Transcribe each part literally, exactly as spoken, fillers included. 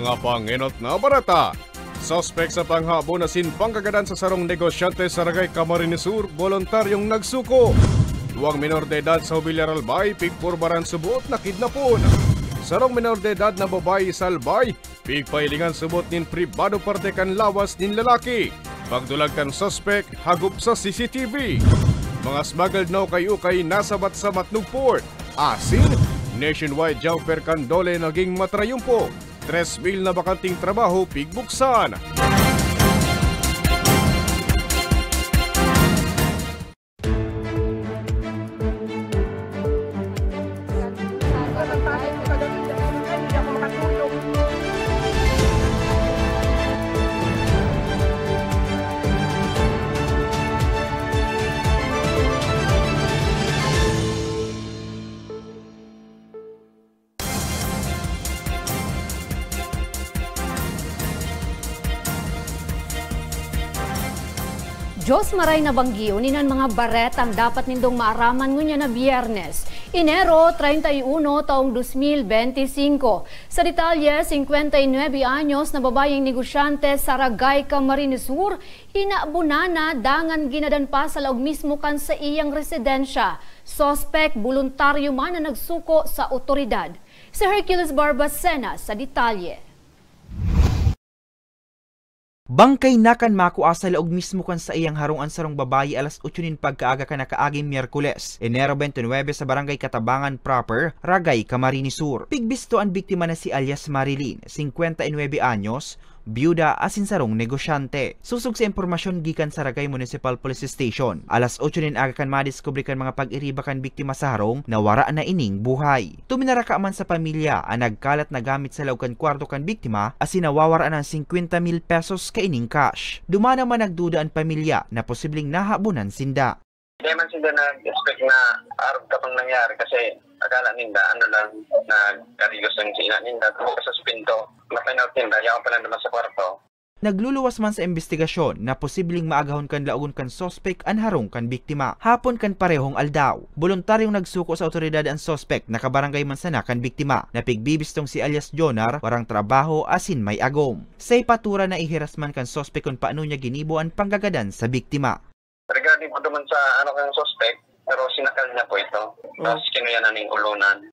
Mga pangenot na bareta. Suspek sa panghabon asin pangkagadan sa sarong negosyante sa Ragay, Camarines Sur, boluntaryong nagsuko. Duwang menor de edad sa Villar Albay, pigpurbaran subot na kidnapon. Sarong menor de edad na babayi sa Albay, pigpahilingan subot nin pribado parte kan lawas nin lalaki. Pagdulag kan suspek, hagop sa C C T V. Mga smuggled na ukay-ukay nasabat sa Matnog Port. Asin, nationwide jumper kan DOLE naging matrayumpo. Tres mil na bakanteng trabaho pigbuksan. Diyos maray na banggiyon, inan mga baretang dapat nindong maaraman ngunyan na Biyernes, Enero treinta y uno, taong dos mil benti singko. Sa detalye, singkwenta y nuebe anyos na babayeng negosyante sa Ragay, Camarines Sur, hinabunan na dangan ginadan pa sa laog mismo kan saiyang residensya. Suspek, boluntaryo man na nagsuko sa otoridad. Si Hercules Barbacena sa detalye. Bangkay na kan makua sa laog mismo kan saiyang harong an sarong babayi alas otso nin pagkaaga kan nakaaging Miyerkules, Enero benti nuebe, sa Barangay Katabangan Proper, Ragay, Camarines Sur. Pigbisto an biktima na si alias Marilyn, singkwenta y nuebe anyos, byuda asin sarong negosyante. Sosog sa impormasyon gikan sa Ragay Municipal Police Station, alas otso nin aga kan madiskubre kan mga pag-iriba kan biktima sa harong na wara na ining buhay. Tuminaraka man sa pamilya an nagkalat na gamit sa laog kan kwarto kan biktima asin nawawaran an singkwenta mil pesos kaining cash. Duman naman nagduda an pamilya na posibleng nahabonan sinda. Di man sila nag-expect na arog ka pang nangyari kasi akala ninda, ano lang, nagkarigos lang sa ina ninda, tungkol sa pinto. Napanood ninda, yaon pa lang naman sa kwarto. Nagluluwas man sa imbestigasyon na posibleng maagahon kan laogon kan suspek an harong kan biktima. Hapon kan parehong aldaw, boluntaryong nagsuko sa awtoridad an suspek na kabarangay man sana kan biktima, na pigbibistong si alias Jonar, warang trabaho asin may agom. Sa ipatura, naihiras man kan suspek kun paano niya ginibo an panggagadan sa biktima. Regarding po naman sa ano kan suspek, pero sinakal niya po ito. Tapos kinuya na ning ulunan.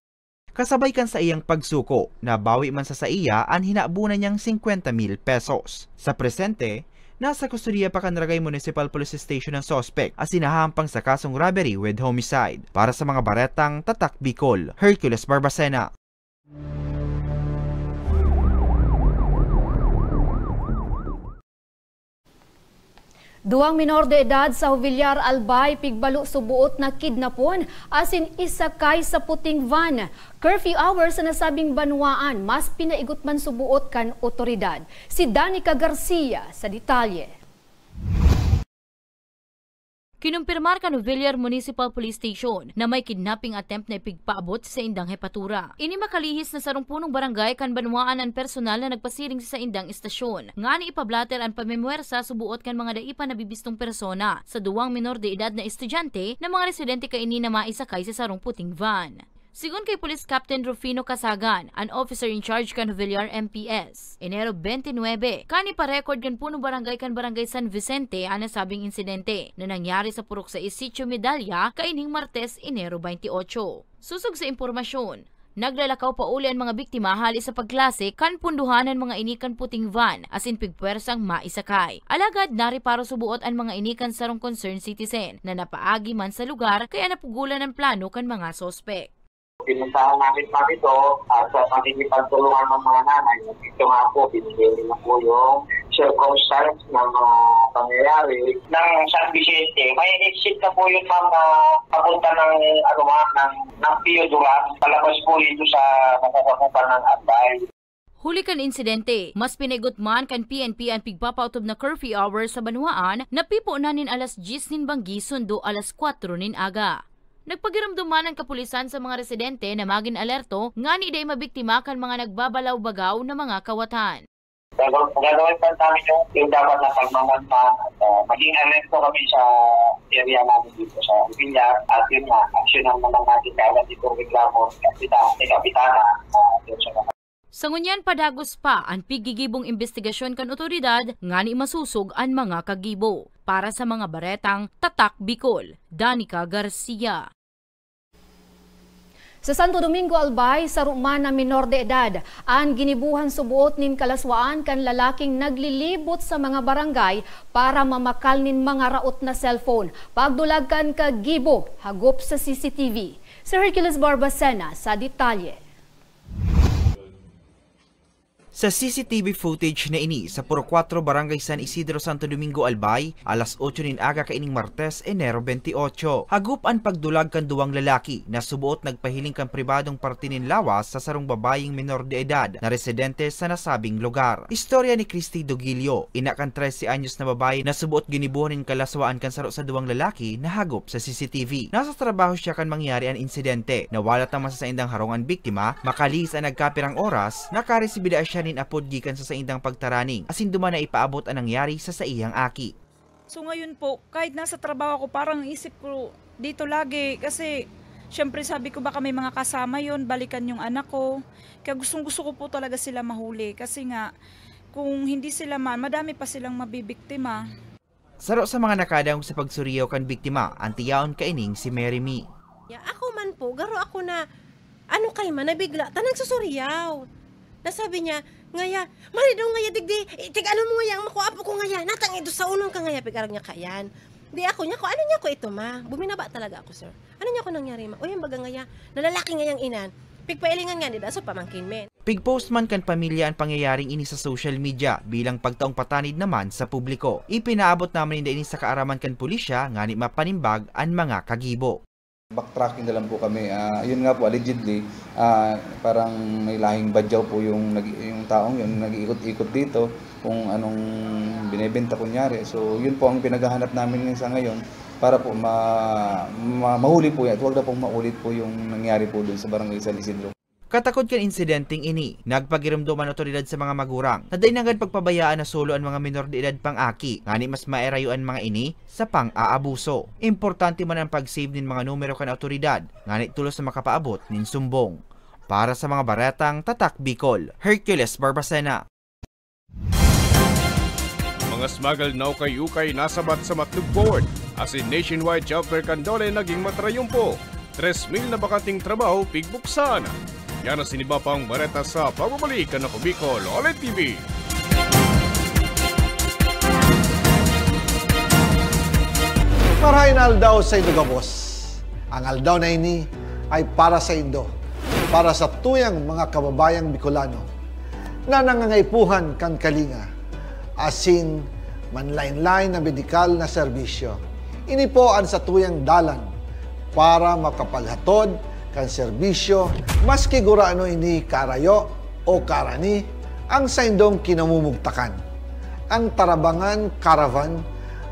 Kasabay kan saiyang pagsuko, nabawi man sa saiya an hinabonan niyang singkwenta mil pesos. Sa presente, nasa kustodiya pa kan Ragay Municipal Police Station an suspek asin nahahampang sa kasong robbery with homicide. Para sa mga baretang Tatak Bicol, Hercules Barbacena. Duwang menor de edad sa Jovellar, Albay, pigbalo suboot na kidnapon asin isakay sa puting van. Curfew hours sa nasabing banwaan, mas pinaigot man suboot kan otoridad. Si Danica Garcia sa detalye. Kinumpirmar kan Jovellar Municipal Police Station na may kidnapping attempt na ipigpaabot sa saindang hepatura. Ini makalihis na sarong punong barangay kan banwaan an personal na nagpasiring sa saindang estasyon, ngani ipablatter an pamimwersa suboot kan mga dai pa nabibistong persona sa duwang menor de edad na estudyante na mga residente kaini na maisakay sa sarong puting van. Sigon kay Police Captain Rufino Casagan, an officer in charge kan Jovellar M P S, Enero bente nuebe, kan ipa-record kan punong barangay kan Barangay San Vicente an nasabing insidente na nangyari sa Purok sais, Sitio Medalla, kaining Martes, Enero bente otso. Sosog sa impormasyon, naglalakaw pauli an mga biktima hali sa pagklase kan punduhan an mga ini kan puting van asin pigpwersang maisakay. Alagad nareparo suboot an mga ini kan sarong concerned citizen na napaagi man sa lugar kaya napugolan an plano kan mga suspek. Pinuntahan namin pa ito at sa pakikipagtulungan ng mga nanay, ito nga po, binigay nila po yung circumstance ng mga pangyayari. Ng San Vicente, may exit na po yun, ma'am, na papunta ng, ano, ma'am, ng, ng Pio Duran, palabas po dito sa masasakupan ng Albay. Huli kan insidente, mas pinaigot man kan P N P an pigpapaotob na curfew hour sa banwaan na pipo na nin alas dyes nin banggi sundo alas kwatro nin aga. Nagpagiromdom man an kapulisan sa mga residente na magin alerto ngani dai mabiktima kan mga nagbabalaw-bagaw na mga kawatan. Gagaw-, gagawin pa namin yung, yung dapat na pagmamanman at, ah, maging alerto kami sa area namin dito sa Villar. At yun nga, aksyonan naman natin kagad itong reklamo ni Kapitan, ni Kapitana, ah, dun sa mga Sa ngunyan, padagos pa an pigigibong imbestigasyon kan otoridad ngani masosog an mga kagibo. Para sa mga baretang Tatak Bicol, Danica Garcia. Sa Santo Domingo, Albay, saro man na minor de edad an ginibohan suboot nin kalaswaan kan lalaking naglilibot sa mga barangay para mamakal nin mga raot na cellphone. Pagdulag kan kagibo, hagop sa C C T V. Si Hercules Barbacena sa detalye. Sa C C T V footage na ini sa Purok Cuatro, Barangay San Isidro, Santo Domingo, Albay, alas otso nin aga kaining Martes, Enero twenty-eight, hagop an pagdulag kan duwang lalaki na suboot nagpahiling kan pribadong parte nin lawas sa sarong babayeng menor de edad na residente sa nasabing lugar. Istorya ni Christy Dogilio, ina kan trese anyos na babae na suboot ginibohan nin kalaswaan kan saro sa duwang lalaki na hagop sa C C T V. Nasa trabaho siya kan mangyari an insidente. Nawalat naman sa saindang harong an biktima, makalihis an nagkapirang oras, nakaresibi daa siya nin apod gikan sa saindang pagtaraning, asin duman na ipaabot an nangyari sa saiyang aki. So ngayon po, kahit nasa trabaho ako, parang isip ko dito lagi kasi syempre sabi ko baka may mga kasama yon, balikan yung anak ko. Kaya gustong gusto ko po talaga sila mahuli kasi nga kung hindi sila man, madami pa silang mabibiktima. Saro sa mga nakadangog sa pagsuriyaw kan biktima, an tiyaon kaining si Mary Mee. Ya, ako man po, garo ako na, ano kay man, nabigla, ta nagsusuriyaw. Nasabi niya, ngaya, "Mari daw ngaya, digdi, eh, tig ano mo ngaya, ang makuha po ko ngaya, natang ido sa unon ka ngaya, pig-arag niya kayan." Di ako niya ko, "Ano niya ko ito, ma?" Buminaba talaga ako, sir. "Ano niya ko nangyari, ma?" "Uy, ang baga ngaya, nalalaki ngayang inan." Pigpailingan nga nila sa pamangkin men. Pigpost man kan pamilya an pangyayaring ini sa social media bilang pagtaong patanid naman sa publiko. Ipinaabot naman ninda ini sa kaaraman kan pulisya ngani mapanimbag an mga kagibo. Backtracking na lang po kami. Ah, yun nga po, allegedly, ah, parang may lahing badyaw po yung nag-, yung taong yun, nag-iikot-ikot dito, kung anong binebenta kunyari. So, yun po ang pinaghahanap namin ngayon sa ngayon para po ma-, ma-, mahuli po yan at huwag na pong maulit po yung nangyari po dun sa Barangay San Isidro. Katakod kan insidenteng ini, nagpagiromdom an otoridad sa mga magurang na dai nanggad pagpabayaan na solo an mga menor de edad pang aki, ngani mas maerayo an mga ini sa pang-aabuso. Importante man an pag-save nin mga numero kan otoridad, ngani tolos na makapaabot nin sumbong. Para sa mga baretang Tatak Bicol, Hercules Barbacena. Mga smuggle na ukay-ukay nasabat sa Matnog Port, asin nationwide job fair kan DOLE naging matrayumpo. Tres mil na bakanteng trabaho pigbuksan. Yan ang siniba pang bareta sa pagbabalik kan Ako Bicol, O L T V. Marahay na aldaw sa inyo gabos. Ang aldaw na ini ay para sa indo, para sa tuyang mga kababayang Bicolano na nangangaipuhan kan kalinga, asin manlaen-laen na medikal na serbisyo. Ini po an satuyang dalan para makapaghatod kan serbisyo, maski gurano ini karayo o karani ang saindong kinamumugtakan. Ang Tarabangan Caravan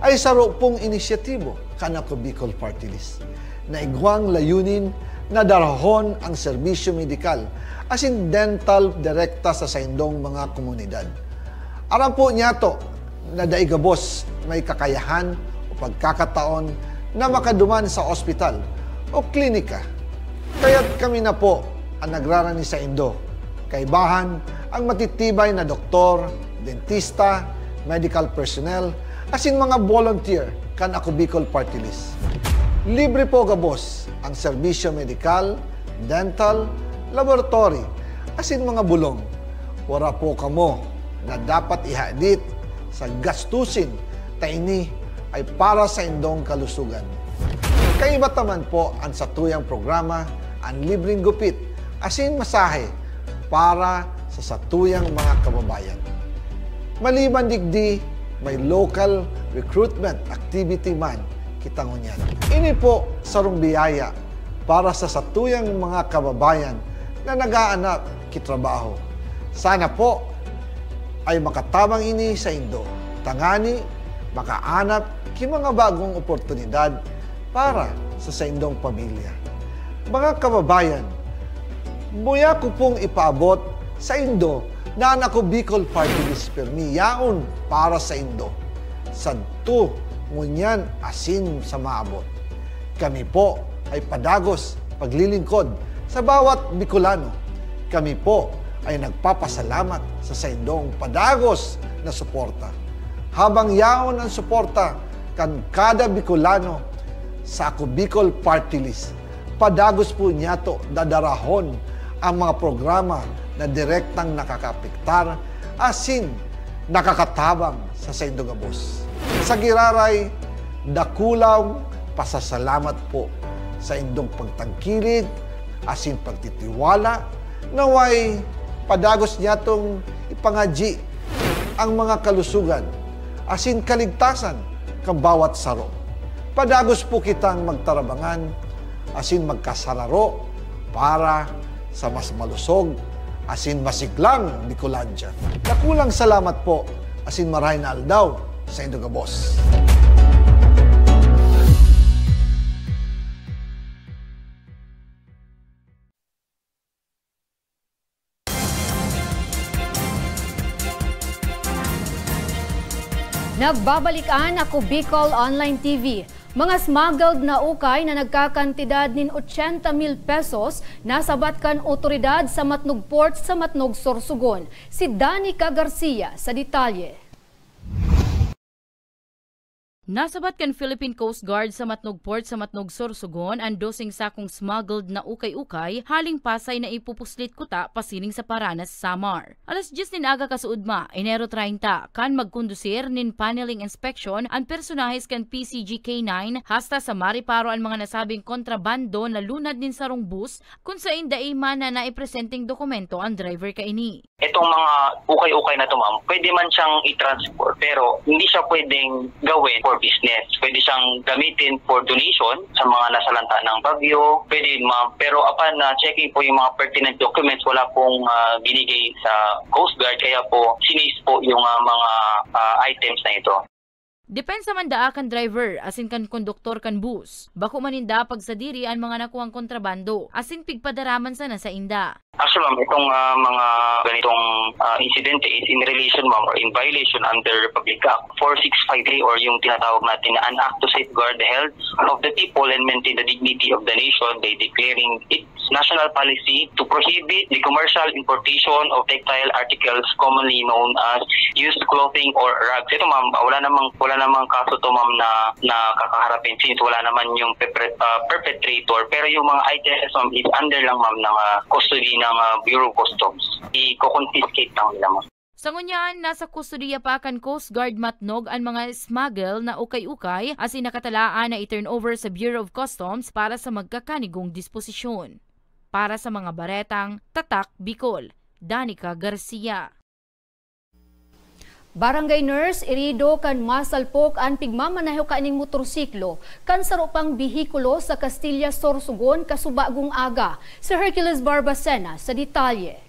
ay saro pong inisyatibo kan Ako Bicol Party List na igwang layunin na darahon ang serbisyo medikal asin dental direkta sa saindong mga komunidad. Aram po niyato na dai gabos may kakayahan o pagkakataon na makaduman sa ospital o klinika. Kaya't kami na po an nagrarani saindo. Kaibahan ang matitibay na doktor, dentista, medical personnel, asin mga volunteer kan Ako Bicol Party List. Libre po gabos ang serbisyo medikal, dental, laboratory, asin mga bulong. Wara po kamo na dapat ihadit sa gastusin, ta ini ay para saindong kalusugan. Kaiba ta man po an satuyang programa, an libreng gupit asin masahe para sa satuyang mga kababayan. Maliban digdi, may local recruitment activity man kita ngunyan. Ini po sarong biyaya para sa satuyang mga kababayan na nag-aanap ki trabaho. Sana po ay makatabang ini saindo, tangani makaanap ki mga bagong oportunidad para sa saindong pamilya. Mga kababayan, muya ko pong ipaabot saindo na an Ako Bicol Party List pirmi yaon para saindo, sadto, ngunyan asin sa maabot. Kami po ay padagos paglilingkod sa bawat Bicolano. Kami po ay nagpapasalamat sa saindong padagos na suporta. Habang yaon ang suporta kan kada Bicolano sa Ako Bicol Party List, padagos po niyato dadarahon ang mga programa na direktang nakakaapektar asin nakakatabang sa saindo gabos. Sa giraray, dakulang pasasalamat po sa indong pagtangkilik asin pagtitiwala. Naway padagos niyatong ipangadyi ang mga kalusugan asin kaligtasan kan bawat saro. Padagos po kitang magtarabangan asin magkasararo para sa mas malusog asin masiglang Bicolandia. Dakulang salamat po asin marahay na aldaw saindo gabos. Nagbabalik an Ako Bicol Online T V. Mga smuggled na ukay na nagkakantidad nin ochenta mil pesos nasabat kan otoridad sa Matnog Port sa Matnog, Sorsogon. Si Danica Garcia sa detalye. Nasabat kan Philippine Coast Guard sa Matnog Port sa Matnog, Sorsogon an doseng sakong smuggled na ukay-ukay haling Pasay na ipupuslit kuta pasiring sa Paranas, Samar. Alas dyes nin aga kasuodma, Enero treinta, kan magkondusir nin paneling inspection an personahes kan P C G K nine hasta sa Mariparo an mga nasabing kontrabando na lunad nin sarong bus kun sain dai man na naipresenteng dokumento an driver kaini. Itong mga ukay-ukay na 'to, ma'am, pwede man siyang i-transport, pero hindi siya pwedeng gawin for business. Pwede siyang gamitin for donation sa mga nasalanta ng bagyo. Pwede, ma'am, pero upon, ah, checking po yung mga pertinent documents, wala pong, ah, binigay sa Coast Guard, kaya po sineize po yung, ah, mga, ah, items na ito. Depensa man daa kan driver asin kan konduktor kan bus. Bako man ninda pagsadiri an mga nakuang kontrabando, asin pigpadara man sana sainda. Actually, ma'am, itong, ah, mga ganitong, ah, insidente is in relation, ma'am, or in violation under Republic Act four six five three, or yung tinatawag natin na an Act to Safeguard the Health of the People and Maintain the Dignity of the Nation by declaring its national policy to prohibit the commercial importation of textile articles commonly known as used clothing or rags. Ito, ma'am, wala namang, wala namang kaso 'to, ma'am, na, na kakaharapin since wala naman yung pepre-, ah, perpetrator. Pero yung mga items, ma'am, is under lang, ma'am, ng, ah, custody ng, ah, Bureau of Customs. I-confiscate lang nila, ma'am. Sa ngunyan, nasa kustodiya pa kan Coast Guard Matnog an mga smuggle na ukay-ukay asin nakatalaan na i-turnover sa Bureau of Customs para sa magkakanigong disposisyon. Para sa mga baretang Tatak Bicol, Danica Garcia. Barangay nurse, irido kan masalpok an pigmamaneho kaning motorsiklo kan saro pang behikulo sa Castilla, Sorsogon, kasubagong aga. Si Hercules Barbacena sa detalye.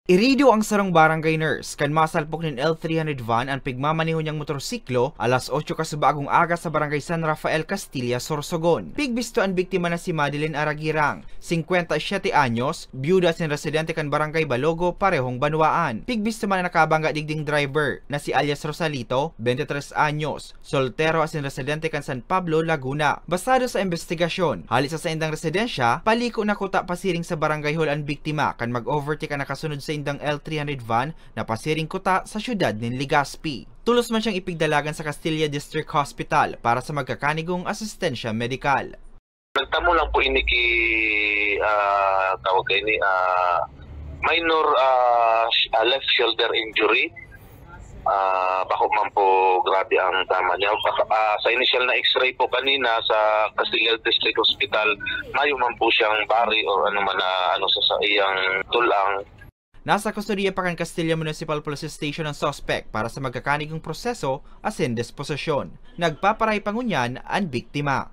Irido ang sarong barangay nurse kan masalpok nin L three hundred van an pigmamaneho niyang motorsiklo alas otso kasubagong aga sa Barangay San Rafael, Castilla, Sorsogon. Pigbisto an biktima na si Madeline Aragirang, singkwenta y siyete anyos, byuda asin residente kan Barangay Balogo, parehong banwaan. Pigbisto man an nakabangga digding driver na si alias Rosalito, bente tres anyos, soltero asin residente kan San Pablo, Laguna. Basado sa imbestigasyon, hali sa saindang residensya, paliko na kuta pasiring sa barangay hall an biktima kan mag-overtake an nakasunod saindang L three hundred van na pasiring kuta sa siyudad nin Legazpi. Tolos man siyang ipigdalagan sa Castilla District Hospital para sa magkakanigong asistensya medikal. Nagtamo lang po ini ki, ah, tawag kaini, ah, minor, ah, sh-, ah, left shoulder injury. Ah, bako man po grabe ang tama niya. Baka, ah, sa initial na X-ray po kanina sa Castilla District Hospital, mayo man po siyang bari or ano man na ano sa, sa iyang tulang. Nasa kustodiya pa kan Castilla Municipal Police Station ang suspek para sa magkakanigong proseso asin disposisyon. Nagpaparahay pa ngunyan an biktima.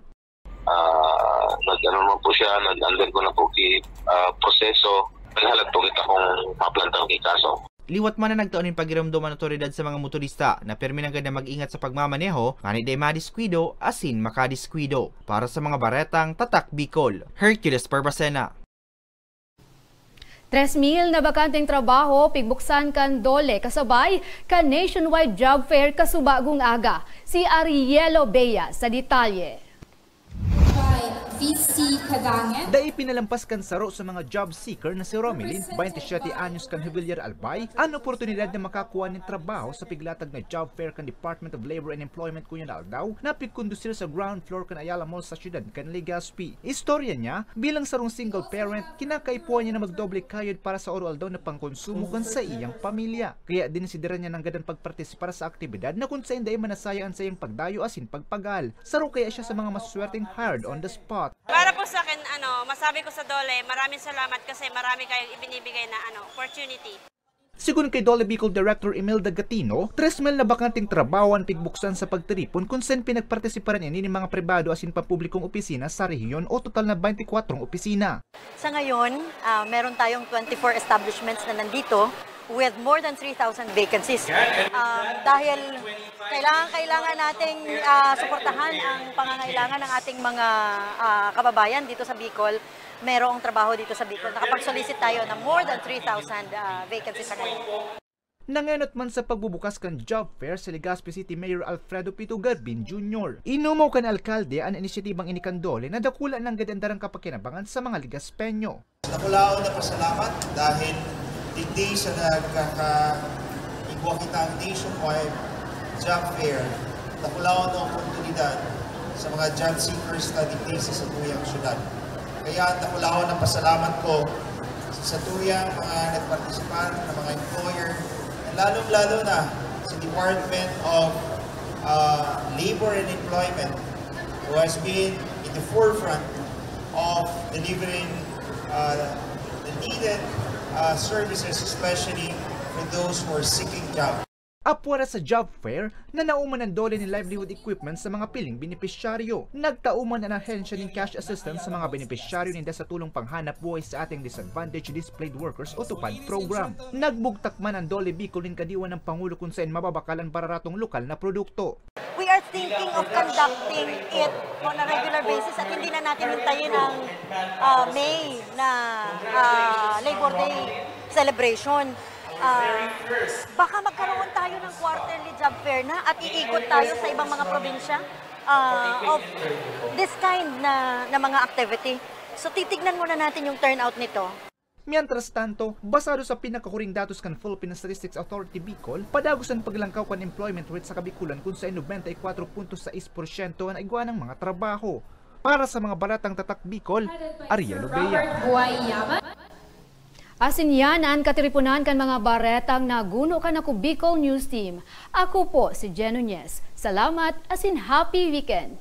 Ah, nag-ano naman po siya, nag-undergo na po ki, ah, proseso. Naghalag po kita kung maplantang ki kaso. Liwat man na nagtao nin pagiromdom an otoridad sa mga motorista na pirmi nanggad na mag-ingat sa pagmamaneho, ngani dai madiskwido asin makadiskwido. Para sa mga baretang Tatak Bicol, Hercules Barbacena. Tres mil na bakanteng trabaho pigbuksan kan DOLE kasabay kan nationwide job fair kasubagong aga. Si Arielo Bea sa detalye. Isi Kadangan. Dai pinalampas kan saro sa mga job seeker na si Romelin, baynte siyete anyos, kan Javier Albay, an oportunidad na makakuha nin trabaho sa piglatag na job fair kan Department of Labor and Employment kuyan aldaw na pigkondusir sa ground floor kan Ayala Mall sa siyudad kan Legazpi. Istorya niya, bilang sarong single parent, kinakaipuhan niya na magdoble kayod para sa oro-aldaw na pangkonsumo kan sa iyang pamilya. Kaya dinesideran niya nang gadan pagpartisipar sa aktibidad na kun saen dai manasayang an saiyang pagdayo asin pagpagal. Saro kaya siya sa mga masuswerteng hired on the spot. Para po sa akin, ano, masabi ko sa DOLE, maraming salamat kasi marami kayong ibinibigay na, ano, opportunity. Sigon kay DOLE Bicol Director Imelda Gatino, tres mil na bakanteng trabaho an pigbuksan sa pagtiripon kun saen pinagpartisiparan ini nin mga pribado asin pampublikong opisina sa rehiyon o total na baynte kwatro opisina. Sa ngayon, ah, meron tayong twenty-four establishments na nandito with more than three thousand vacancies. Um, dahil kailangan, kailangan nating, ah, suportahan ang pangangailangan ng ating mga, ah, kababayan dito sa Bicol. Merong trabaho dito sa Bicol. Nakapag-solicit tayo ng more than three thousand, ah, vacancies sa ngayon. Nangenot man sa pagbubukas kan job fair si Legazpi City Mayor Alfredo Pito Garbin Junior. Inomaw kan alkalde an inisyatibang ini kan DOLE na dakula nanggad an darang kapakinabangan sa mga Legazpeño. Dakulaon na pasalamat dahil digdi sa nagkaka-, igwa kitang nationwide job fair, dakulaon na oportunidad sa mga job seekers na digdi sa satuyang syudad. Kaya dakulaon na pasalamat ko sa satuyang mga nagpartisipar na mga employer, lalong-lalo na sa Department of, uh, Labor and Employment, who has been in the forefront of delivering, uh, the needed, uh, services, especially for those who are seeking job. Apwera sa job fair, nanao man an DOLE nin livelihood equipment sa mga piling benepisyaryo. Nagtao man an ahensya nin cash assistance sa mga benepisyaryo ninda sa Tulong Panghanap Buhay sa Ating Disadvantaged Displaced Workers o TUPAD program. Nagbugtak man an DOLE Bicol nin kadiwa ng Pangulo kun saen mababakal an bararatong lokal na produkto. We are thinking of conducting it on a regular basis at hindi na natin hintayin ang, ah, May na, ah, Labor Day celebration. Ah, baka magkaroon tayo ng quarterly job fair na at iikot tayo sa ibang mga probinsya, ah, of this kind na, na mga activity. So, titignan muna natin yung turnout nito. Mientras tanto, basado sa pinakahuring datos kan Philippine Statistics Authority Bicol, padagos an paglangkaw kan employment rate sa Kabicolan kun saen nobenta y kwatro punto sais porsyento an igwa nang mga trabaho. Para sa mga baretang Tatak Bicol, Ariel Obeya. Asin yan an katiriponan kan mga baretang naguno kan Ako Bicol News Team. Ako po si Jen Nunez. Salamat asin happy weekend!